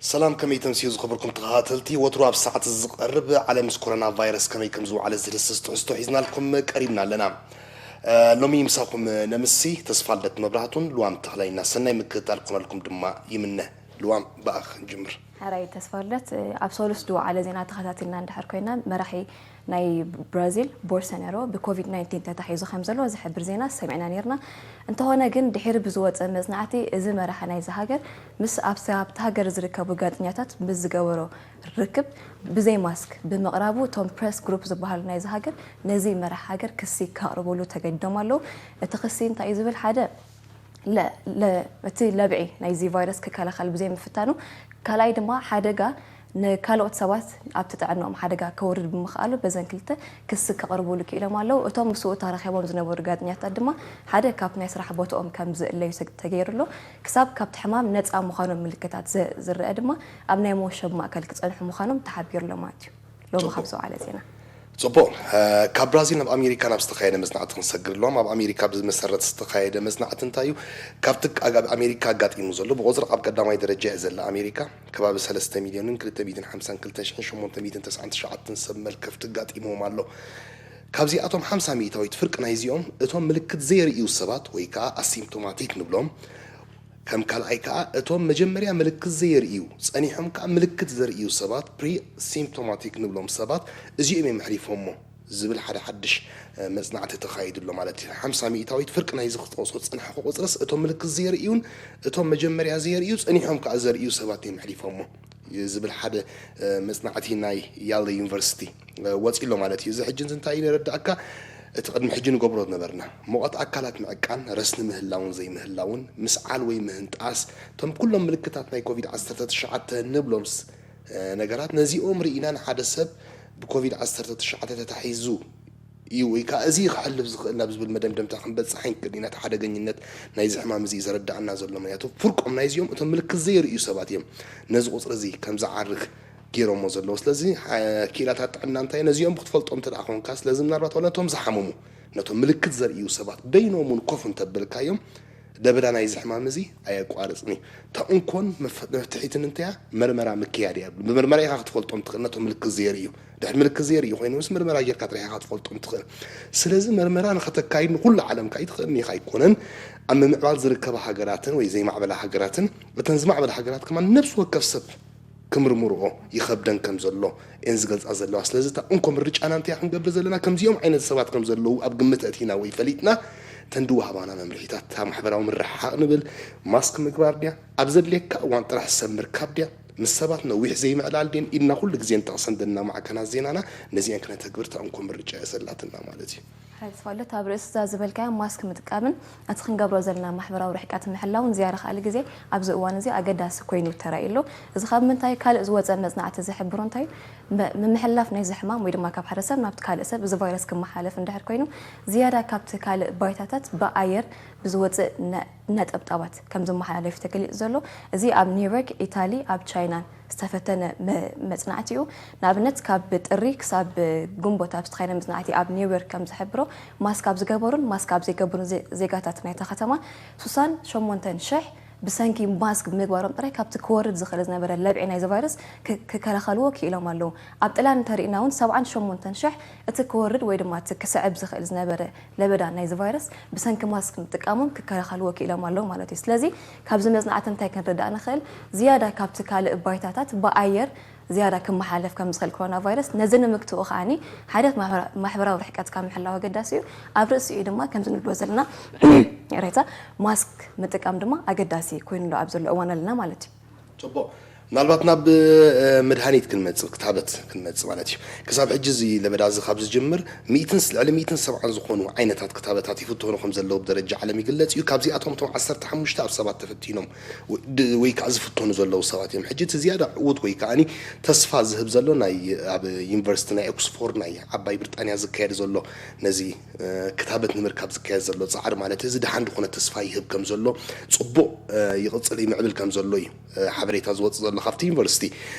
ሰላም፣ ከመይ ተምስዩ ዝኸበርኩም ተኸታተልቲ? ወትሩ ኣብ ሰዓት ዝቐርብ ዓለም ምስ ኮሮና ቫይረስ ከመይ ከም ዝወዓለ ዝድስስ ትሕዝቶ ሒዝናልኩም ቀሪብና ኣለና። እ፣ ሎሚ ምሳኹም ነምሲ ተስፋልደት መብራህቱን ልዋም ተኽላይና ሰናይ ምክትታል ክኾነልኩም ድማ ይምነ። ልዋም፣ ብኣኽ ንጅምር። ሕራይ ተስፋልደት፣ ኣብ ሰሉስ ዝወዓለ ዜና ተኸታቲልና እንድሕር ኮይና፣ መራሒ ናይ ብራዚል ቦልሶናሮ ብኮቪድ ናይንቲን ተታሒዙ ከም ዘሎ ዝሕብር ዜና ሰሚዕና ነይርና። እንተኾነ ግን ድሒሪ ብዝወፀ መጽናዕቲ፣ እዚ መራሒ ናይዚ ሃገር ምስ ኣብቲ ኣብቲ ሃገር ዝርከቡ ጋዜጠኛታት ምስ ዝገበሮ ርክብ ብዘይ ማስክ ብምቕራቡ፣ እቶም ፕረስ ግሩፕ ዝበሃሉ ናይዚ ሃገር ነዚ መራሒ ሃገር ክሲ ከቕርብሉ ተገዲዶም ኣለዉ። እቲ ክሲ እንታይ እዩ ዝብል? ሓደ፣ ለ- ለ- እቲ ለብዒ ናይዚ ቫይረስ ክከላኸል ብዘይ ምፍታኑ፣ ካልኣይ ድማ ሓደጋ ንካልኦት ሰባት ኣብቲ ጥዕናኦም ሓደጋ ከውርድ ብምኽኣሉ፣ በዘን ክልተ ክሲ ከቕርብሉ ክኢሎም ኣለዉ። እቶም ምስኡ ተራኺቦም ዝነበሩ ጋዜጠኛታት ድማ ሓደ ካብ ናይ ስራሕ ቦታኦም ከም ዝእለዩ ሰግ- ተገይሩ ኣሎ። ክሳብ ካብቲ ሕማም ነፃ ምዃኖም ምልክታት ዘ- ዝረአ ድማ ኣብ ናይ መወሸቢ ማእከል ክጸንሑ ምዃኖም ተሓቢሩ ኣሎ ማለት እዩ። ሎሚ ጽቡቅ። ካብ ዝወዓለ ዜና። ጽቡቅ። እ፣ ካብ ብራዚል ናብ ኣሜሪካ ናብ ዝተኻየደ መጽናዕቲ ክንሰግር ኣለዎም። ኣብ ኣሜሪካ ብመሰረት ዝተኻየደ መጽናዕቲ እንታይ እዩ? ካብቲ ኣብ ኣሜሪካ ኣጋጢሙ ዘሎ፣ ብቁጽሪ ኣብ ቀዳማይ ደረጃ እየ ዘላ ኣሜሪካ፣ ከባቢ ሰለስተ ሚልዮንን ክልተ ሚእትን ሓምሳን ክልተ ሽሕን ሸሞንተ ሚእትን ተስዓን ትሽዓተን ሰብ መልከፍቲ ኣጋጢምዎም ኣሎ። ካብዚኣቶም ሓምሳ ሚእታዊት ፍርቂ ናይዚኦም እቶም ምልክት ዘየርእዩ ሰባት ወይ ከኣ ኣሲምፕቶማቲክ ንብሎም። ከም ካልኣይ ከኣ እቶም መጀመርያ ምልክት ዘየርእዩ፣ ጸኒሖም ከኣ ምልክት ዘርእዩ ሰባት ፕሪ ሲምፕቶማቲክ ንብሎም ሰባት እዚኦም እዮም ኣሕሊፎሞ ዝብል ሓደ ሓድሽ፣ እ፣ መጽናዕቲ ተኻይዱ ኣሎ ማለት እዩ። ሓምሳ ሚእታዊት ፍርቂ ናይዚ ክትጠቕሶ ዝጸናሕኩ ቁጽርስ እቶም ምልክት ዘየርእዩን እቶም መጀመርያ ዘየርእዩ ጸኒሖም ከኣ ዘርእዩ ሰባት እዮም ኣሕሊፎሞ ዝብል ሓደ፣ እ፣ መጽናዕቲ ናይ ያል ዩኒቨርሲቲ፣ እ፣ ወጺኡ ኣሎ ማለት እዩ። እዚ ሕጂ እንታይ እዩ ነረዳእካ? እቲ ቅድሚ ሕጂ ንገብሮ ዝነበርና፣ ሙቐት ኣካላት ምዕቃን፣ ረስኒ ምህላውን ዘይምህላውን፣ ምስዓል ወይ ምህንጣስ፣ እቶም ኩሎም ምልክታት ናይ ኮቪድ ዓሰርተ ትሽዓተ ንብሎምስ፣ እ፣ ነገራት፣ ነዚኦም ርኢና ንሓደ ሰብ ብኮቪድ ዓሰርተ ትሽዓተ ተታሒዙ እዩ ወይ ከኣ እዚ እዩ ክሕልፍ ዝኽእል ናብ ዝብል መደምደምታ ክንበጽሕ ኣይንክእልን ኢና። እቲ ሓደገኝነት ናይዚ ሕማም እዚ እዩ ዘረድኣና ዘሎ። ምኽንያቱ ፍርቆም ናይዚኦም እቶም ምልክት ዘየርእዩ ሰባት እዮም ነዚ ቁጽሪ እዚ ከም ዝዓርግ ገይሮሞ ዘለዉ። ስለዚ፣ ሓ-፣ ክኢላታት ጥዕና እንታይ ነዚኦም ክትፈልጦም እንተ ደኣ ኮንካ፣ ስለዚ ምናልባት ዋላ ነቶም ዝሓመሙ፣ ነቶም ምልክት ዘርእዩ ሰባት በይኖም እውን ኮፍ እንተበልካዮም፣ ለበዳ ናይዚ ሕማም እዚ ኣየቋርጽን እዩ። እታ እንኮን መፍ-፣ መፍትሒትን እንተያ መርመራ ምክያድ እያ። ብመርመራ ኢኻ ክትፈልጦም ትኽእል ነቶም ምልክት ዘየርእዩ። ድሕሪ ምልክት ዘየርእዩ ኮይኑ ምስ መርመራ ጌርካ ጥራሕ ኢኻ ክትፈልጦም ትኽእል። ስለዚ መርመራ ንኸተካይድ ንኹሉ ዓለም ከኣ ኣይትኽእልን ኢኻ ኣይኮነን። ኣብ ምምዕባል ዝርከባ ሃገራትን ወይ ዘይማዕበላ ሃገራትን፣ እተን ዝማዕበላ ሃገራት ከማን ነፍሲ ወከፍ ሰብ ክምርምርኦ ይኸብደን ከም ዘሎ እየን ዝገልጻ ዘለዋ። ስለዚ እታ እንኮ ምርጫና እንታይ ክንገብር ዘለና? ከምዚኦም ዓይነት ሰባት ከም ዘለዉ ኣብ ግምት ኣእቲና ወይ ፈሊጥና፣ እተን ድወሃባና መምርሒታት፣ እታ ማሕበራዊ ምርሕሓቕ ንብል፣ ማስክ ምግባር ድያ? ኣብ ዘድልየካ እዋን ጥራሕ ሰብ ምርካብ ድያ? ምስ ሰባት ነዊሕ ዘይምዕላል ድየን? ኢልና ኩሉ ግዜ ንጠቕሰን ዘለና ማዕከናት ዜናና ነዚአን ክነተግብር እታ እንኮ ምርጫ እያ ዘላትና ማለት እዩ። ሕራይ ተስፋልደት፣ ኣብ ርእሲ እዛ ዝበልካያ ማስክ ምጥቃምን እቲ ክንገብሮ ዘለና ማሕበራዊ ርሕቀት ምሕላውን ዝያዳ ካልእ ግዜ ኣብዚ እዋን እዚ ኣገዳሲ ኮይኑ ተራእዩ ኣሎ። እዚ ካብ ምንታይ ካልእ ዝወጸ መጽናዕቲ ዝሕብሮ እንታይ እዩ? መ-፣ ምምሕልላፍ ናይዚ ሕማም ወይ ድማ ካብ ሓደ ሰብ ናብቲ ካልእ ሰብ እዚ ቫይረስ ክመሓለፍ እንድሕር ኮይኑ፣ ዝያዳ ካብቲ ካልእ ባይታታት ብኣየር ብዝወጽእ ነ-፣ ነጠብጣባት ከም ዝመሓላለፍ ተገሊጹ ዘሎ። እዚ ኣብ ኒውዮርክ፣ ኢታሊ፣ ኣብ ቻይናን ዝተፈተነ መ-፣ መጽናዕቲ እዩ። ንኣብነት፣ ካብ ጥሪ ክሳብ ግንቦት ኣብ ዝተኻየደ መጽናዕቲ ኣብ ኒውዮርክ ከም ዝሕብሮ፣ ማስክ ኣብ ዝገበሩን ማስክ ኣብ ዘይገበሩን ዜ-፣ ዜጋታት ናይታ ከተማ፣ ስሳን ሸሞንተን ሽሕ ብሰንኪ ማስክ ብምግባሮም ጥራይ ካብቲ ክወርድ ዝኽእል ዝነበረ ለብዒ ናይዚ ቫይረስ ክ-፣ ክከላኸልዎ ክኢሎም ኣለዉ። ኣብ ጥልያን እንተሪእና እውን፣ ሰብዓን ሸሞንተን ሽሕ እቲ ክወርድ ወይ ድማ እቲ ክስዕብ ዝኽእል ዝነበረ ለበዳ ናይዚ ቫይረስ ብሰንኪ ማስክ ምጥቃሞም ክከላኸልዎ ክኢሎም ኣለዉ ማለት እዩ። ስለዚ ካብዚ መጽናዕቲ እንታይ ክንርዳእ ንኽእል? ዝያዳ ካብቲ ካልእ ባይታታት ብኣየር ዝያዳ ክመሓለፍ ከም ዝኽእል ኮሮና ቫይረስ፣ ነዚ ንምግትኡ ከኣኒ ሓደ ማሕበራ-፣ ማሕበራዊ ርሕቀትካ ምሕላው ኣገዳሲ እዩ። ኣብ ርእሲኡ ድማ ከምዚ ንብሎ ዘለና ሬታ ማስክ ምጥቃም ድማ ኣገዳሲ ኮይኑ ኣሎ ኣብ ዘሎ እዋን ኣለና ማለት እዩ። ጽቡቕ። ምናልባት ናብ፣ እ፣ መድሃኒት ክንመጽእ፣ ክታበት ክንመጽእ ማለት እዩ። ክሳብ ሕጂ እዚ ለበዳ እዚ ካብ ዝጅምር፣ ሚእትን ስ-፣ ልዕሊ ሚእትን ሰብዓን ዝኾኑ ዓይነታት ክታበታት ይፍተኑ ከም ዘለዉ ብደረጃ ዓለም ይግለጽ እዩ። ካብዚኣቶም እቶም ዓሰርተ ሓሙሽተ ኣብ ሰባት ተፈቲኖም ወ-፣ ድ-፣ ወይ ከኣ ዝፍተኑ ዘለዉ ሰባት እዮም። ሕጂ እቲ ዝያዳ ዕዉት ወይ ከኣኒ ተስፋ ዝህብ ዘሎ ናይ ኣብ ዩኒቨርሲቲ ናይ ኦክስፎርድ ናይ ዓባይ ብሪጣንያ ዝካየድ ዘሎ ነዚ፣ እ፣ ክታበት ንምርካብ ዝካየድ ዘሎ ጻዕሪ ማለት እዚ ደሓን ዝኾነ ተስፋ ይህብ ከም ዘሎ፣ ጽቡቕ፣ እ፣ ይቕጽል ይምዕብል ከም ዘሎ እዩ። ሓበሬታ ዝወጽእ ዘሎ ካብቲ ዩኒቨርሲቲ።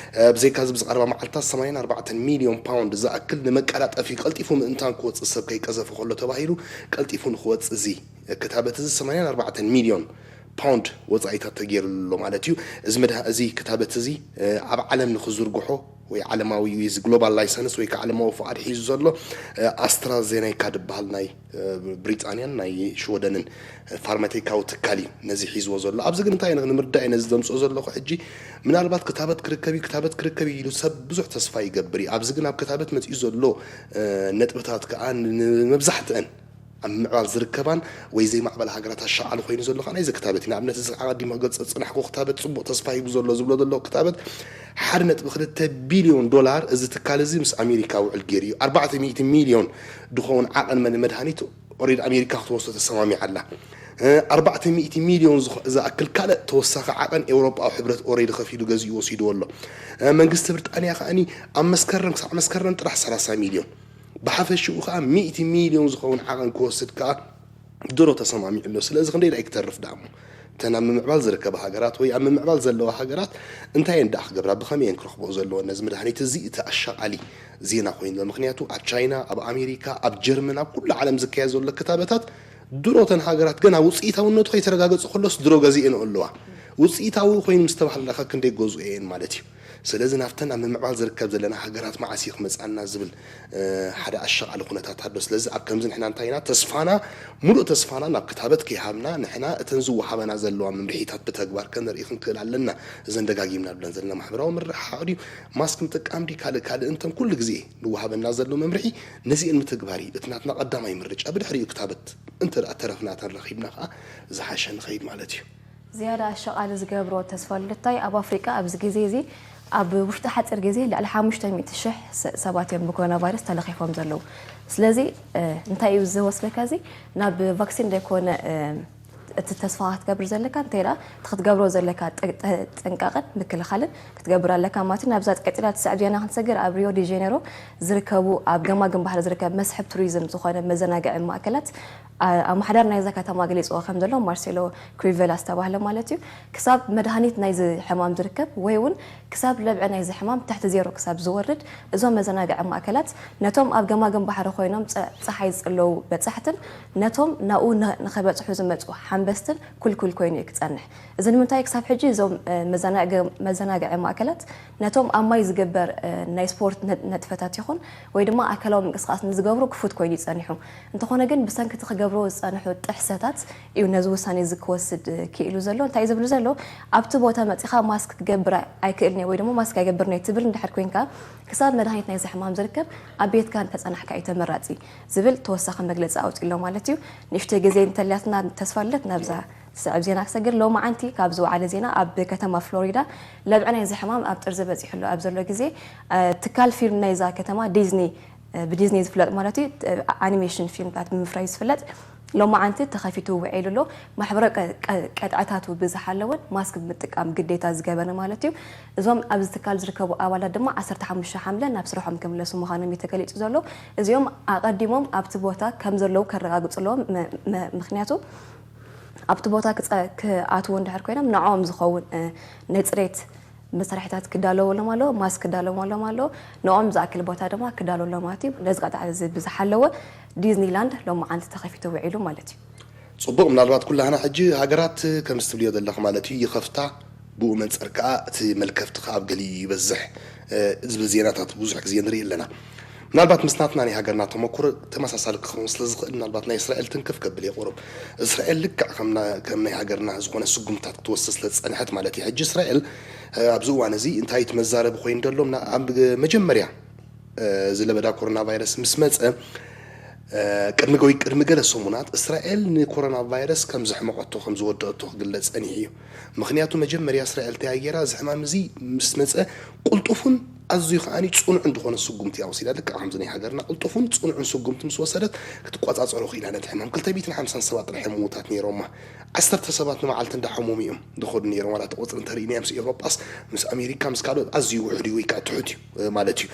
ብዘይካዚ፣ ብዝቐረባ መዓልታት ሰማንያን ኣርባዕተን ሚልዮን ፓውንድ ዝኣክል ንመቀላጠፊ ቀልጢፉ ምእንታን ክወጽእ ሰብ ከይቀዘፈ ከሎ ተባሂሉ ቀልጢፉ ንክወጽእ እዚ ክታበት እዚ ሰማንያን ኣርባዕተን ሚልዮን ፓውንድ ወፃኢታት ተገይሩሉ ኣሎ ማለት እዩ። እዚ መድሃ- እዚ ክታበት እዚ ኣብ ዓለም ንክዝርግሖ ወይ ዓለማዊ እዚ ግሎባል ላይሰንስ ወይ ከዓ ዓለማዊ ፍቓድ ሒዙ ዘሎ ኣስትራዜኔካ ዝበሃል ናይ ብሪጣንያን ናይ ሽወደንን ፋርማቴካዊ ትካል እዩ ነዚ ሒዝዎ ዘሎ። ኣብዚ ግን እንታይ ንምርዳእ እየ ነዚ ዘምፅኦ ዘለኹ ሕጂ፣ ምናልባት ክታበት ክርከብ እዩ ክታበት ክርከብ እዩ ኢሉ ሰብ ብዙሕ ተስፋ ይገብር እዩ። ኣብዚ ግን ኣብ ክታበት መፅኡ ዘሎ ነጥብታት ከዓ ንመብዛሕትአን ኣብ ምዕባል ዝርከባን ወይ ዘይማዕበላ ሃገራት ኣሻቓሊ ኮይኑ ዘሎ ከዓ ናይዚ ክታበት እዩ። ንኣብነት እዚ ኣቐዲሙ ክገልፀ ዝፅናሕኩ ክታበት ፅቡቕ ተስፋ ሂቡ ዘሎ ዝብሎ ዘሎ ክታበት ሓደ ነጥቢ ክልተ ቢልዮን ዶላር እዚ ትካል እዚ ምስ ኣሜሪካ ውዕል ገይሩ እዩ። ኣርባዕተ ሚእቲ ሚልዮን ድኸውን ዓቐን መን መድሃኒት ኦሬድ ኣሜሪካ ክትወስዶ ተሰማሚዓ ኣላ። ኣርባዕተ ሚእቲ ሚልዮን ዝኣክል ካልእ ተወሳኺ ዓቐን ኤውሮጳዊ ሕብረት ኦሬድ ከፊሉ ገዚኡ ወሲድዎ ኣሎ። መንግስቲ ብሪጣንያ ከዓኒ ኣብ መስከረም ክሳዕ መስከረም ጥራሕ ሰላሳ ሚልዮን ብሓፈሽኡ ከዓ ሚእቲ ሚልዮን ዝኸውን ዓቐን ክወስድ ከዓ ድሮ ተሰማሚዑ ኣሎ። ስለዚ ክንደይ ደኣ ክተርፍ ደኣ እሞ እተን ኣብ ምምዕባል ዝርከባ ሃገራት ወይ ኣብ ምምዕባል ዘለዋ ሃገራት እንታይ እየን ደኣ ክገብራ ብኸመይ እየን ክረኽብኦ ዘለወን ነዚ መድሃኒት እዚ እቲ ኣሻቓሊ ዜና ኮይኑ ኣሎ። ምክንያቱ ኣብ ቻይና ኣብ ኣሜሪካ ኣብ ጀርመን ኣብ ኩሉ ዓለም ዝካየድ ዘሎ ክታበታት ድሮ እተን ሃገራት ገና ውፅኢታውነቱ ከይተረጋገፁ ከሎስ ድሮ ገዚኤን ኣለዋ። ውፅኢታዊ ኮይኑ ምስ ተባህለ ከ ክንደይ ገዝኦ እየን ማለት እዩ። ስለዚ ናብተን ኣብ ምምዕባል ዝርከብ ዘለና ሃገራት መዓስ እዩ ክመፅኣና ዝብል ሓደ ኣሻቓሊ ኩነታት ኣሎ። ስለዚ ኣብ ከምዚ ንሕና እንታይ ኢና ተስፋና፣ ሙሉእ ተስፋና ናብ ክታበት ከይሃብና ንሕና እተን ዝወሃበና ዘለዋ መምርሒታት ብተግባር ከነርኢ ክንክእል ኣለና። እዘን ደጋጊምና ብለን ዘለና ማሕበራዊ ምርሕሓቕ ድዩ፣ ማስክ ምጥቃም ድዩ፣ ካልእ ካልእ እንተን ኩሉ ግዜ ዝወሃበና ዘሎ መምርሒ ነዚአን ምትግባር እዩ እቲ ናትና ቀዳማይ ምርጫ። ብድሕሪኡ ክታበት እንተ ደኣ ተረፍና እተን ረኺብና ከዓ ዝሓሸ ንኸይድ ማለት እዩ። ዝያዳ ኣሻቓሊ ዝገብሮ ተስፋ ልደታይ ኣብ ኣፍሪቃ ኣብዚ ግዜ እዚ ኣብ ውሽጢ ሓፂር ግዜ ልዕሊ ሓሙሽተ ሚእቲ ሽሕ ሰባት እዮም ብኮሮና ቫይረስ ተለኺፎም ዘለዉ። ስለዚ እንታይ እዩ ዝወስደካ እዚ ናብ ቫክሲን ዘይኮነ እቲ ተስፋ ክትገብር ዘለካ እንታይ ደኣ እቲ ክትገብሮ ዘለካ ጥንቃቐን ምክልኻልን ክትገብር ኣለካ ማለት እዩ። ናብዛ ቀፂላ ትስዕብ ዜና ክንሰግር ኣብ ሪዮ ዲ ጀኔሮ ዝርከቡ ኣብ ገማግም ባሕሪ ዝርከብ መስሕብ ቱሪዝም ዝኾነ መዘናግዒ ማእከላት ኣመሓዳሪ ናይዛ ከተማ ገሊፅዎ ከም ዘሎ ማርሴሎ ክሪቨላ ዝተባህለ ማለት እዩ። ክሳብ መድሃኒት ናይዚ ሕማም ዝርከብ ወይ እውን ክሳብ ለብዒ ናይዚ ሕማም ትሕቲ ዜሮ ክሳብ ዝወርድ እዞም መዘናግዒ ማእከላት ነቶም ኣብ ገማግም ባሕሪ ኮይኖም ፀሓይ ዝፅለዉ በፃሕትን ነቶም ናብኡ ንኸበፅሑ ዝመፁ ሓምበስትን ኩልኩል ኮይኑ እዩ ክፀንሕ። እዚ ንምንታይ ክሳብ ሕጂ እዞም መዘናግዒ ማእከላት ነቶም ኣብ ማይ ዝግበር ናይ ስፖርት ነጥፈታት ይኹን ወይ ድማ ኣካላዊ ምንቅስቃስ ንዝገብሩ ክፉት ኮይኑ እዩ ጸኒሑ። እንተኾነ ግን ብሰንኪ እቲ ክገብርዎ ዝጸንሑ ጥሕሰታት እዩ ነዚ ውሳነ እዚ ክወስድ ክኢሉ ዘሎ። እንታይ እዩ ዝብል ዘሎ? ኣብቲ ቦታ መጺኻ ማስክ ክገብር ኣይክእልን እየ ወይ ድማ ማስክ ኣይገብርን እየ ትብል እንድሕር ኮይንካ ክሳብ መድሃኒት ናይዚ ሕማም ዝርከብ ኣብ ቤትካ እንተጸናሕካ እዩ ተመራጺ ዝብል ተወሳኺ መግለጺ ኣውጺኡ ኣሎ ማለት እዩ። ንእሽተይ ግዜ እንተልያትና ተስፋ ልደት ናብዛ ዝስዕብ ዜና ክሰግር ሎማዓንቲ ካብ ዝወዓለ ዜና ኣብ ከተማ ፍሎሪዳ ለብዒ ናይዚ ሕማም ኣብ ጥርዚ በፂሕሉ ኣብ ዘሎ ግዜ ትካል ፊልም ናይዛ ከተማ ዲዝኒ ብዲዝኒ ዝፍለጥ ማለት እዩ ኣኒሜሽን ፊልምታት ብምፍራይ ዝፍለጥ ሎማዓንቲ ተኸፊቱ ውዒሉ ኣሎ። ማሕበራዊ ቀጥዕታቱ ብዝሓለወን ማስክ ብምጥቃም ግዴታ ዝገበረ ማለት እዩ። እዞም ኣብዚ ትካል ዝርከቡ ኣባላት ድማ ዓሰርተ ሓሙሽተ ሓምለ ናብ ስርሖም ክምለሱ ምዃኖም እዩ ተገሊፁ ዘሎ። እዚኦም ኣቐዲሞም ኣብቲ ቦታ ከም ዘለዉ ከረጋግፁ ኣለዎም። ምክንያቱ ኣብቲ ቦታ ክኣትዉ እንድሕር ኮይኖም ንዕኦም ዝኸውን ናይ ፅሬት መሳርሒታት ክዳለወሎም ኣለዎ፣ ማስክ ክዳለወሎም ኣለዎ። ንኦም ዝኣክል ቦታ ድማ ክዳለወሎም ማለት እዩ። ነዚ ቀጣዕ እዚ ብዝሓለወ ዲዝኒላንድ ሎማዓንቲ ተኸፊቱ ውዒሉ ማለት እዩ። ፅቡቕ፣ ምናልባት ኩላህና ሕጂ ሃገራት ከምዚ ትብልዮ ዘለኺ ማለት እዩ ይኸፍታ፣ ብኡ መንፅር ከዓ እቲ መልከፍቲ ከዓ ኣብ ገሊኡ ይበዝሕ ዝብል ዜናታት ብዙሕ ግዜ ንርኢ ኣለና። ምናልባት ምስ ናትና ናይ ሃገርና ተመኩሮ ተመሳሳሊ ክኸውን ስለ ዝኽእል ምናልባት ናይ እስራኤል ትንክፍ ከብል እየ ቁሩብ። እስራኤል ልክዕ ከም ናይ ሃገርና ዝኾነ ስጉምትታት ክትወስድ ስለ ዝፀንሐት ማለት እዩ። ሕጂ እስራኤል ኣብዚ እዋን እዚ እንታይ እቲ መዛረቢ ኮይኑ ዘሎ ኣብ መጀመርያ እዚ ለበዳ ኮሮና ቫይረስ ምስ መፀ ቅድሚ ወይ ቅድሚ ገለ ሰሙናት እስራኤል ንኮሮና ቫይረስ ከም ዘሕመቐቶ ከም ዝወደአቶ ክግለፅ ፀኒሑ እዩ። ምኽንያቱ መጀመርያ እስራኤል እንታይ ገይራ እዚ ሕማም እዚ ምስ መፀ ቅልጡፉን ኣዝዩ ከዓኒ ፅኑዕን ዝኾነ ስጉምቲ እያ ወሲዳ። ልክዕ ከምዚ ናይ ሃገርና ቅልጡፉን ፅኑዕን ስጉምቲ ምስ ወሰደት ክትቆፃፀሮ ክኢላ ነቲ ሕማም። ክልተ ሚእትን ሓምሳን ሰባት ጥራሕ እዮም ምዉታት ነይሮማ። ዓሰርተ ሰባት ንመዓልቲ እንዳሓመሙ እዮም ዝኸዱ ነይሮም። ዋላ እቲ ቁፅሪ እንተርኢናዮ ምስ ኤውሮጳስ ምስ ኣሜሪካ ምስ ካልኦት ኣዝዩ ውሑድ እዩ ወይ ከዓ ትሑት እዩ ማለት እዩ።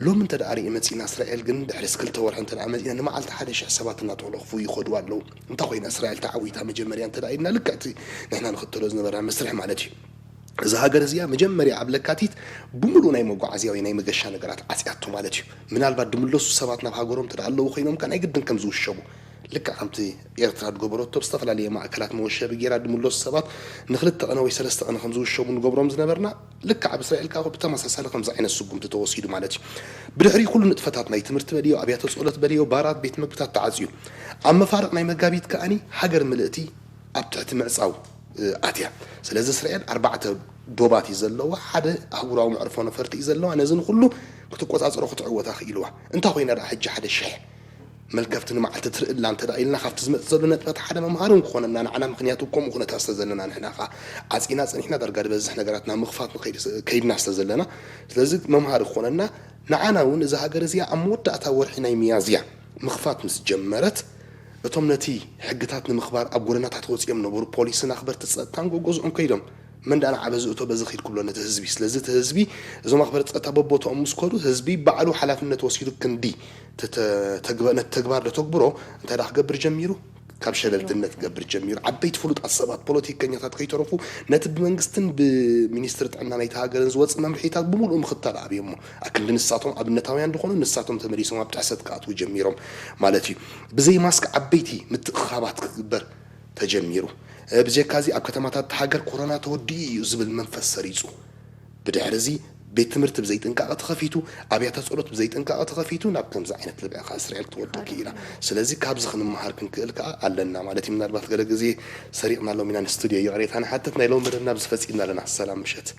ሎሚ እንተ ደኣ ርኢ መፂና እስራኤል ግን ድሕሪ ክልተ ወርሒ እንተ ደኣ መፂና ንመዓልቲ ሓደ ሽሕ ሰባት እናተለኽፉ ይኸዱ ኣለዉ። እንታይ ኮይና እስራኤል ተዓዊታ መጀመርያ እንተ ደኣ ኢልና ልክዕ እቲ ንሕና ንኽተሎ ዝነበርና መስርሕ ማለት እዩ። እዛ ሃገር እዚኣ መጀመርያ ኣብ ለካቲት ብምሉእ ናይ መጓዓዝያ ወይ ናይ መገሻ ነገራት ዓፅያቶ ማለት እዩ። ምናልባት ድምለሱ ሰባት ናብ ሃገሮም እንተ ኣለዉ ኮይኖም ከ ናይ ግድን ከም ዝውሸቡ ልክዕ ከምቲ ኤርትራ ዝገበረቶ ብዝተፈላለየ ማእከላት መወሸቢ ጌራ ድምለሱ ሰባት ንክልተ ቀነ ወይ ሰለስተ ቀነ ከም ዝውሸቡ ንገብሮም ዝነበርና፣ ልክዕ ኣብ እስራኤል ከኣ ብተመሳሳሊ ከምዚ ዓይነት ስጉምቲ ተወሲዱ ማለት እዩ። ብድሕሪ ኩሉ ንጥፈታት ናይ ትምህርቲ በልዮ፣ ኣብያተ ጸሎት በልዮ፣ ባራት፣ ቤት መግብታት ተዓጽዩ። ኣብ መፋርቕ ናይ መጋቢት ከኣኒ ሃገር ምልእቲ ኣብ ትሕቲ ምዕጻው ኣትያ። ስለዚ እስራኤል ኣርባዕተ ዶባት እዩ ዘለዋ፣ ሓደ ኣህጉራዊ መዕርፎ ነፈርቲ እዩ ዘለዋ። ነዚ ንኩሉ ክትቆጻጸሮ ክትዕወታ ክኢልዋ። እንታይ ኮይና ደኣ ሕጂ ሓደ ሽሕ መልከፍቲ ንመዓልቲ ትርእላ እንተ ደኣ ኢልና፣ ካብቲ ዝመጽእ ዘሎ ነጥብታት ሓደ መምሃሪ እውን ክኾነና ንዓና፣ ምኽንያቱ ከምኡ ኩነታት ስለ ዘለና ንሕና ከኣ ዓጺና ጸኒሕና ዳርጋ ዝበዝሕ ነገራትና ምኽፋት ንኸይድ ከይድና ስለ ዘለና፣ ስለዚ መምሃሪ ክኾነና ንዓና እውን እዛ ሃገር እዚኣ ኣብ መወዳእታ ወርሒ ናይ ሚያዝያ ምኽፋት ምስ ጀመረት፣ እቶም ነቲ ሕግታት ንምኽባር ኣብ ጎደናታት ወጺኦም ነበሩ ፖሊስን ኣኽበርቲ ጸጥታን ገገዝኦም ከይዶም። መን ደኣ ንዓ በዚ እቶ በዚ ኺድ ክብሎ ነቲ ህዝቢ። ስለዚ እቲ ህዝቢ እዞም ኣኽበርቲ ጸጥታ በቦትኦም ምስ ከዱ ህዝቢ ባዕሉ ሓላፍነት ወሲዱ ክንዲ ተተ- ተግበ- ነቲ ተግባር ደተግብሮ እንታይ ደኣ ክገብር ጀሚሩ? ካብ ሸለልትነት ክገብር ጀሚሩ። ዓበይቲ ፍሉጣት ሰባት፣ ፖለቲከኛታት ከይተረፉ ነቲ ብመንግስትን ብሚኒስትሪ ጥዕና ናይቲ ሃገርን ዝወጽእ መምርሒታት ብምሉኡ ምኽታል ኣብዮሞ። ኣክንዲ ንሳቶም ኣብነታውያን ዝኾኑ ንሳቶም ተመሊሶም ኣብ ጥሕሰት ክኣትዉ ጀሚሮም ማለት እዩ። ብዘይ ማስክ ዓበይቲ ምትእኽኻባት ክግበር ተጀሚሩ። ብጀካ እዚ ኣብ ከተማታት እታ ሃገር ኮሮና ተወዲኡ እዩ ዝብል መንፈስ ሰሪጹ። ብድሕሪ እዚ ቤት ትምህርቲ ብዘይጥንቃቐ ተኸፊቱ፣ ኣብያተ ጸሎት ብዘይጥንቃቐ ተኸፊቱ ናብ ከምዚ ዓይነት ልብዒ ከኣ እስራኤል ክትወድቕ ክኢላ። ስለዚ ካብዚ ክንመሃር ክንክእል ከኣ ኣለና ማለት እዩ። ምናልባት ገለ ግዜ ሰሪቕናሎም ኢና ንስቱድዮ ይቕሬታ ንሓትት። ናይ ሎሚ መደብና ኣብዚ ፈጺምና ኣለና። ሰላም ምሸት።